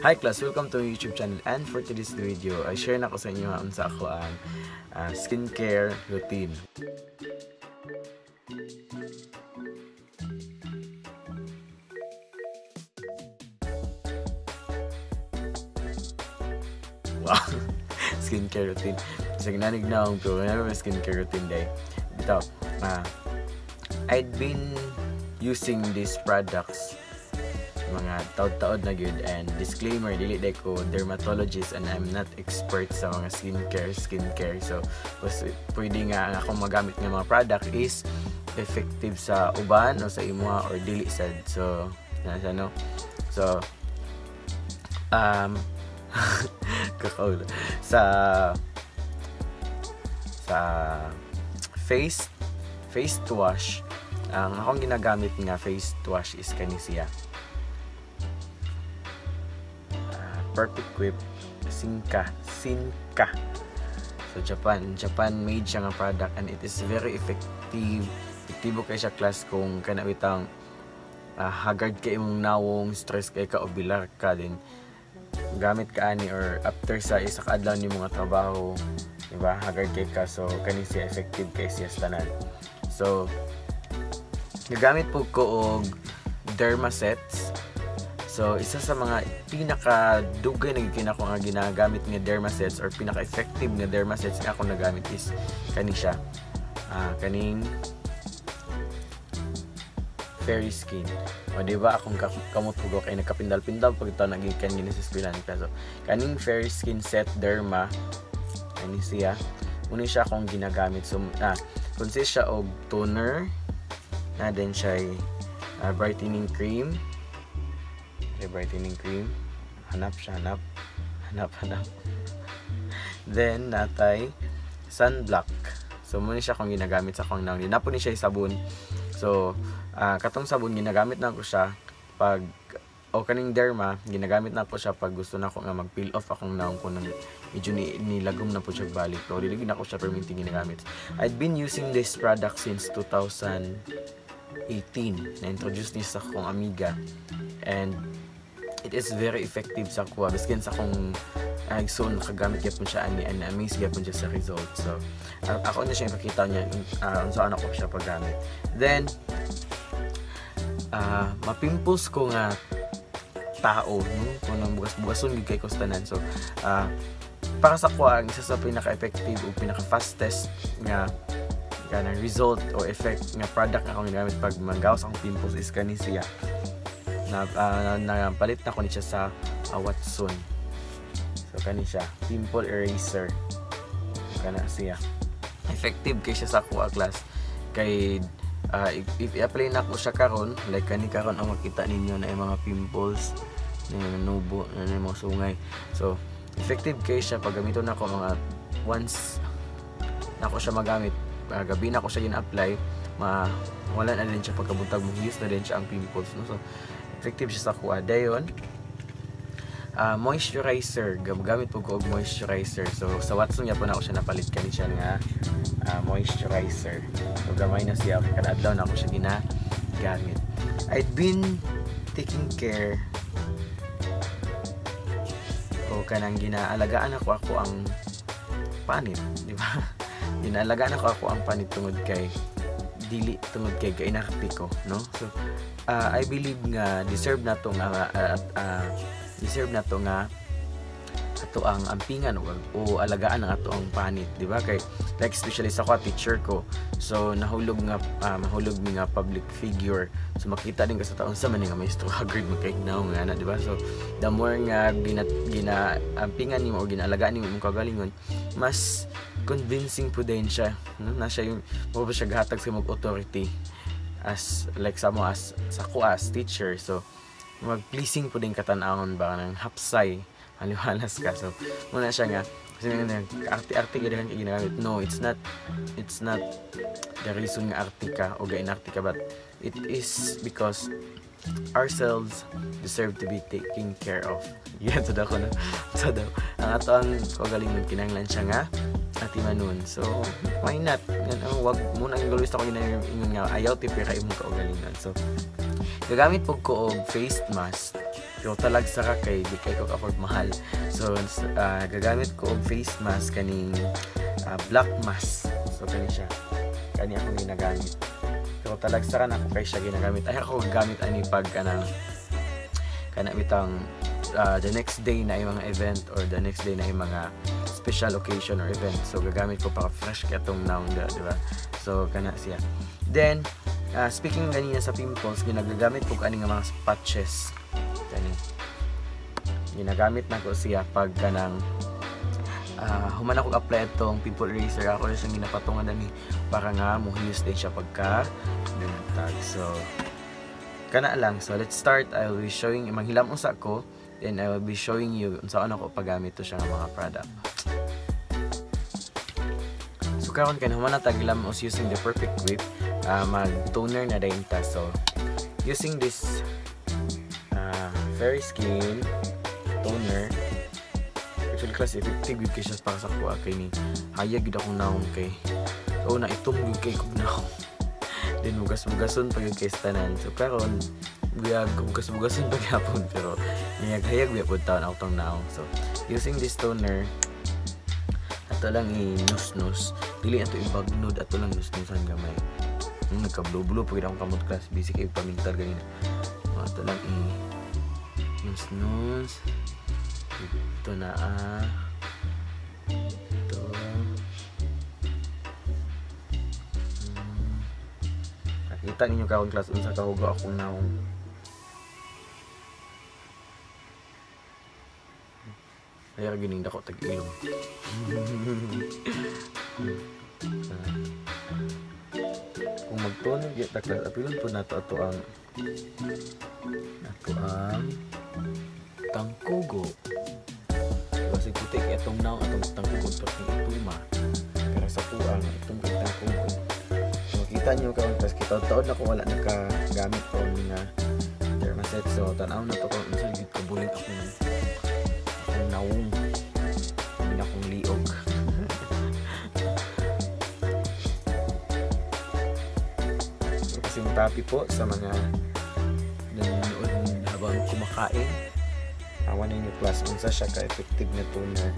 Hi class, welcome to my YouTube channel, and for today's video, I share na ko sa inyo unsa ako ang skincare routine. Wow, skincare routine. Sa ginanig na akong pero may skincare routine day. Dito, I'd been using these products mga taod-taod na gyud, and disclaimer, dili day ko dermatologist and I'm not expert sa mga skincare, so pwede nga ang akong magamit nga mga product is effective sa uban o sa imuha or dili sad. So na no, so kakaulo sa face wash, ang akong ginagamit nga face wash is kani siya. Perfect Whip Sinka. So Japan made siya nga product and it is very effective. Epektibo kay siya class kung kana bitang haggard kay imong nawong, stress kay ka o bilar ka din. Gamit ka ani or after sa isa ka adlaw nimo nga trabaho, di ba? Haggard kay ka, so kani siya effective kay siya sa tanan. So gagamit po ko og derma sets. So, isa sa mga pinaka-dugay na gid ako nga ginagamit nga derma sets or pinaka-effective nga derma sets nga akong nagamit is kani siya. Kaning Fairy Skin. O di ba akong kamot hugo kay nagkapindal-pindal pag ito nagikan gini sa eskwelahan ka. So, kaning Fairy Skin Set Derma kani siya. Muna siya akong ginagamit. So, consist siya og toner na din siya brightening cream. Brightening cream, hanap siya, hanap. Then natay sunblock. So muna siya akong ginagamit sa akong naong. Napo ni siya sabon. So katong sabon ginagamit na ko siya pag o kaning derma ginagamit na ko siya pag gusto na ko nga mag peel off akong naong ko nang medyo nilagom na po siya balik. Pero dili na ko siya perminti ginagamit. I've been using this product since 2018. Na-introduce ni sa akong amiga and it is very effective sa kuha. Biskin sa akong igsoon nakagamit gyapon siya ani and amazed gyapon siya sa result. So ako na siya ipakita niya unsa ako siya paggamit. Then mapimples ko nga tao, no? Kung nang bugas-bugason gyud kay tanan. So para sa kuha ang isa sa pinaka-effective o pinaka-fastest nga kanang result o effect nga product nga akong ginagamit pag manggawas akong pimples is kani siya. Na palit na ko ni siya sa Watson. So kani siya, pimple eraser. Kana siya. Effective kay siya sa kuha class. Kay if i-apply na ko siya karon, like kani karon ang makita ninyo na yung mga pimples, na nubo, na yung mga sungay. So effective kay siya pag gamiton nako mga once nako siya magamit, gabi na ko siya gina-apply, wala na din siya pagkabuntag, mo use na din siya ang pimples, no? So effective siya sa kuha. Dayon moisturizer, gamit po ko og moisturizer. So sa Watson gyapon ako siya napalit kani siya nga moisturizer. So gamay na siya kay kada adlaw na ako siya ginagamit. I've been taking care o kanang ginaalagaan ako ang panit, di ba? Ginaalagaan ako ang panit tungod kay dili tungod kay kainarti ko, no? So I believe nga deserve na to nga deserve na to nga ato ang ampingan o alagaan ang ato ang panit, di ba? Kay like especially sa ko teacher ko, so nahulog nga mahulog mi nga public figure, so makita din ka sa taon sa man nga maestro haggard man kay now nga na, di ba? So the more nga gina ampingan nimo o ginaalagaan nimo imong kagalingon, mas convincing po din siya, no? Na siya yung mo ba siya gahatag sa imong authority as like sa mo as sa ko as teacher. So mag pleasing po din katan-awon ba ng hapsay haliwalas ka. So muna siya nga kasi arte-arte ka din ginagamit. No, it's not the reason nga arte ka o gainarte ka, but it is because ourselves deserve to be taken care of. Yan, so daw ko na. So daw, ang ato ang kagalingon kinahanglan siya nga atimanon. So why not? Yan, ang wag muna ang galuis ako ginaingon nga ayaw ti pera imong kaugalingon. So gagamit pug ko og face mask. Pero talagsa ka kay di kay ko afford mahal. So gagamit ko og face mask kaning black mask. So kani siya. Kani akong ginagamit. Pero talagsa ka na ako kay siya ginagamit. Ay ako gagamit ani pag kanang kana bitang the next day na yung mga event or the next day na yung mga special occasion or event. So gagamit ko para fresh kay atong naong, di ba? So kana siya. Then speaking ganina sa pimples, ginagagamit ko ani nga mga patches. Kani. Ginagamit na ko siya pag kanang human ako apply atong pimple eraser, ako na siyang ginapatungan dani para nga muhiyos din siya pagka buntag. So kana lang. So let's start. I will be showing manghilam unsa ko, then I will be showing you unsa ano ko paggamit to siya nga mga product. So karon kay human na taglam us using the Perfect Grip, mag toner na dayon ta. So using this Fairy Skin toner, actually class effective gyud kay siya para sa kuha kay ni hayag gyud akong naong kay so na itom gyud kay kog naong. Then bugas-bugason pa gyud kay tanan. So karon bugas-bugason pa gyapon pero niyag-hayag gyud pud taon akong naong. So using this toner, ato lang i-nus-nus, dili ato ibagnod, ato lang nus-nusan gamay. Nagka-blue-blue pa gyud akong kamot class, busy kay pamintar ganina. Ato lang i nus-nus. Ito na ito. Nakita ninyo karon class unsa kahugo akong naong. Kaya gining dako tag ilong. Kung magtoner gyud ta class, apilon po nato ato ang tangkugo. Kasi puti kay atong naong atong tangkugo perting ituma. Pero sa kuang itong tangkugo. Makita niyo karon class, kita taon na ko wala nakagamit ko nga Dermaset. So tan-aw na to kung unsa gyud kabuling akong naong, hindi na akong liog. So kasing tapi po sa mga nanonood habang kumakain. Awan ninyo class unsa siya ka-effective na toner.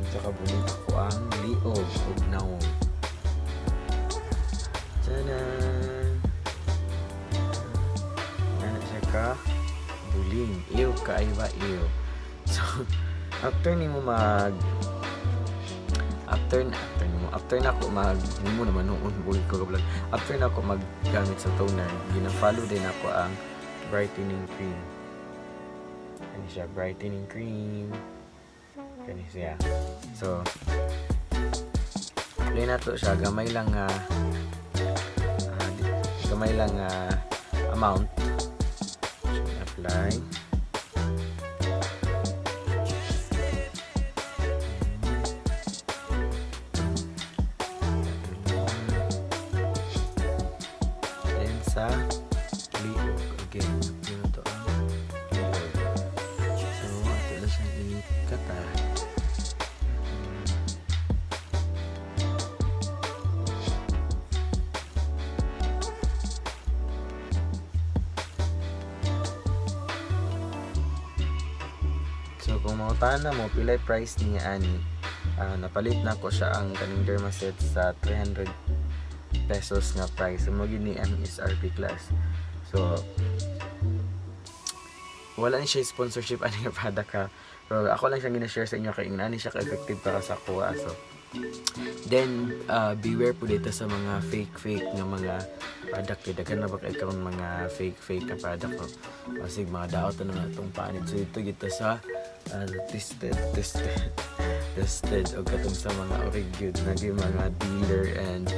Unsa kabuling ako ang liog ug naong. Tanan! Ano siya ka buling. Iyo kaayo ba iyo. So after nimo mag after na ako mag nimo naman noon bulig ko vlog. After na ako maggamit sa toner, gina-follow din ako ang brightening cream. Kani siya, brightening cream. Kani siya. So apply na to siya gamay lang amount. So, apply. Then sa liog again, apply na to ang liog. So ato na siyang ikata. So kung mautana mo pilay price niya ani, napalit na ko siya ang kaning Dermaset sa 300 pesos nga price. So mo gini ang SRP class. So wala ni siya sponsorship ani nga product ha. Pero ako lang siyang gina-share sa inyo kay ingani siya ka-effective para sa kuha. So then beware po dito sa mga fake nga mga product kay daghan na ba kay karon mga fake nga product no. Basig mga daot na naman atong panit. So dito kita sa tested og katong sa mga origyud na mga dealer and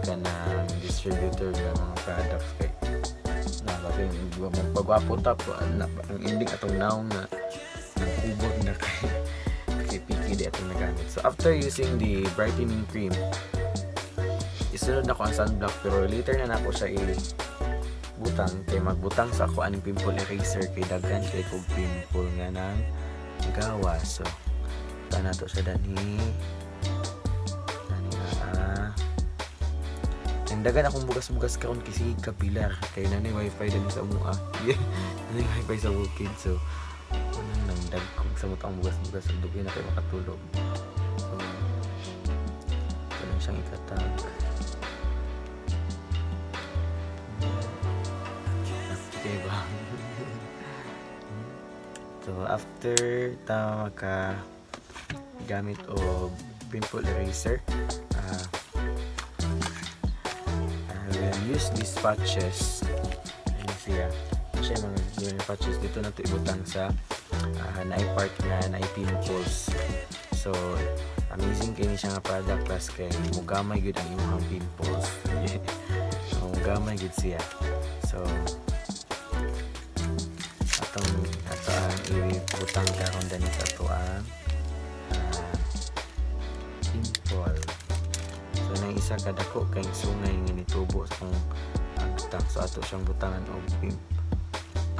kanang distributor nga mga products kay na kasi magpagwapo ta po ang ending atong naong na nagkubog na kay piki di atong nagamit. So after using the brightening cream, isunod na ko ang sunblock, pero later na nako siya ibutang kay magbutang sa ako aning pimple eraser kay daghan kay kog pimple nga nang gawa. So ta nato siya dani. Dani na. And Nangdagan akong bugas-bugas karon kay sige kapilar kay nanay wifi din sa amoa. Yeah. Nanay wifi sa bukid, so unang nangdag kog samot ang bugas-bugas ug dugay na kay makatulog. So ito lang siyang ikatag. Okay ba? So after ta maka gamit og pimple eraser, I will use these patches. Ayan siya. Siya mga patches dito na ito ibutang sa naay part nga naay pimples. So amazing kay ni siya nga product plus kay mugamay gyud ang imong pimples. Yeah. So, mugamay gyud siya. So atong ato ang ibutang karon dani sa ato ang pimple. So nang isa kadako kay sungay nga nitubo sa akong agtang, so ato siyang butangan og pimp.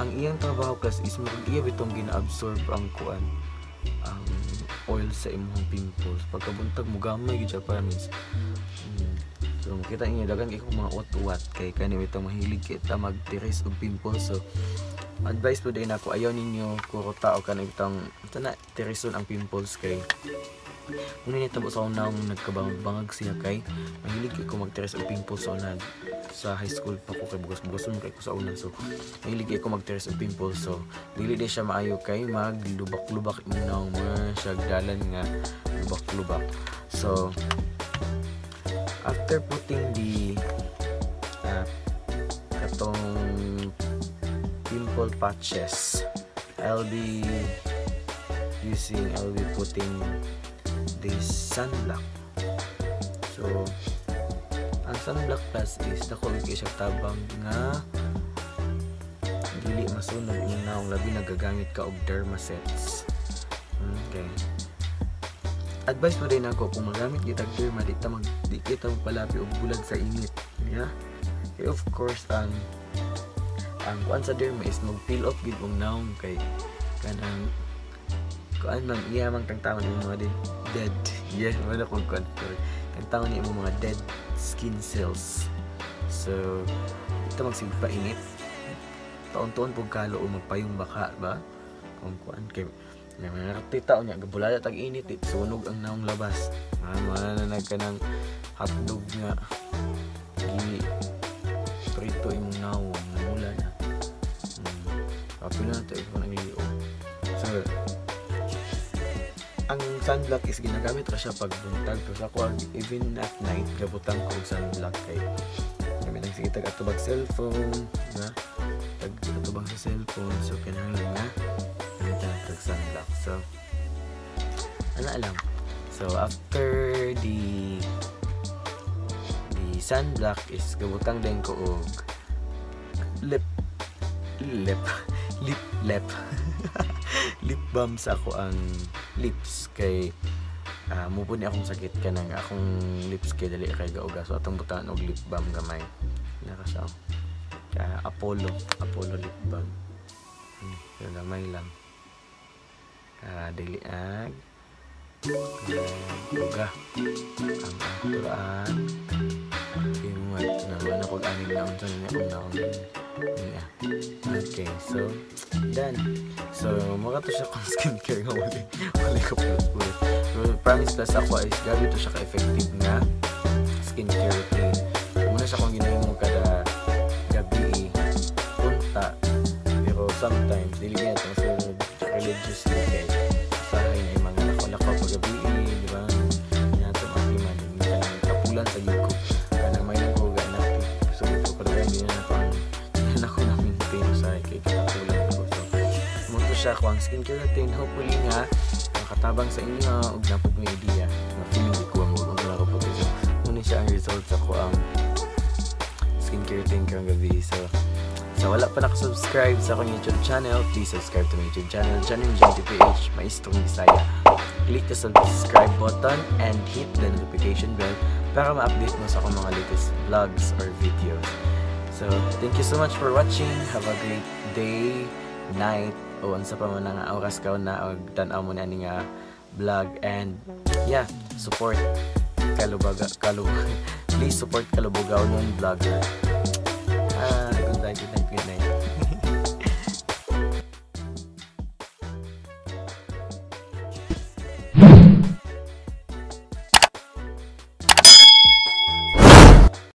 Ang iyang trabaho class is murag iya bitong gina-absorb ang kuan, ang oil sa imong pimples. Pagkabuntag mugamay gyud siya promise. So makita niyo daghan kay kog mga uwat-uwat kay kani bitong mahilig kay ta magtiris og pimples. So advice po din ako, ayaw ninyo kurota o kanang itong ito na tirison ang pimples kay muna nitabo sa akong naong nagkabangag siya kay mahilig kay ko magtiris og pimples sa una. Sa high school pa ko kay bugas-bugason kay ko sa una, so mahilig kay ko magtiris og pimples. So dili di siya maayo kay maglubak-lubak imong naong, mga siya dalan nga lubak-lubak. So after putting the katong pimple patches, I'll be putting this sunblock. So ang sunblock plus is dako kay siya tabang nga dili masunog imong naong, labi nagagamit ka og dermasets. Okay. Advice mo din ako kung magamit kita og derma, di kita magpalabi og bulad sa init. Yeah? Kay of course ang kuan sa derma is mag peel off gid mong naong kay kanang kuan man iya mang tangtangon imong mga dead. Yeah, wala kong kuan. Tangtangon imong mga dead skin cells. So ito magsigpa painit. Taon-taon pug kalo o magpayong baka ba? Kung kuan kay may mga nakatita niya gabulada tag init, sunog ang naong labas. Mga na nagkanang hotdog nga gi prito imong naong namula na. Kapila na ito ikaw ng liog. So ang sunblock is ginagamit ko siya pag buntag. Pero sa ako, even at night, gabutang ko og sunblock kay kami nang sige tag atubag cellphone, na tag atubang sa cellphone, so kinahanglan nga gamitan tag sunblock. So ana lang. So after the sunblock is gabutang din ko og lip lip lip lip lip balm sa ako ang lips kay mupo ni akong sakit kanang akong lips kay dali kay gauga, so atong butangan og lip balm gamay naka siya Apollo lip balm. Gamay lang dili ag uga ang ato ang imuhat na wala kog aning naon sa niya akong naon niya. Okay, so done. So mura to siya kung skincare nga wala ko plus plus. Pero promise plus ako is grabe to siya ka-effective nga skincare routine. Muna siya kung ginahimo kada gabi punta, pero sometimes dili kaya ito masunod religiously kay usahay na yung mga lakaw-lakaw pag gabi, di ba? Hindi matiman, hindi ka nang kapulan sa gid ko. Kanang may lang ko ganap, so ko kadaghan hindi na ako na-maintain usahay kay katapulan ko. So mo to siya ko ang skincare routine. Hopefully nga makatabang sa inyo og napod may idea. Na feeling ko ang wag na ko po. So muna siya ang results ako ang skincare routine karong gabi. So wala pa nakasubscribe sa akong YouTube channel, please subscribe to my YouTube channel, Johnny TPH, Maestrong Bisaya. Click the subscribe button and hit the notification bell para ma-update mo sa akong mga latest vlogs or videos. So, thank you so much for watching. Have a great day, night, o unsa pa man nga oras ka na og tan-aw mo na ani nga vlog. And yeah, support Kalubaga, Please support Kalabugaw Vlogger. Ah, good night, good night, good night.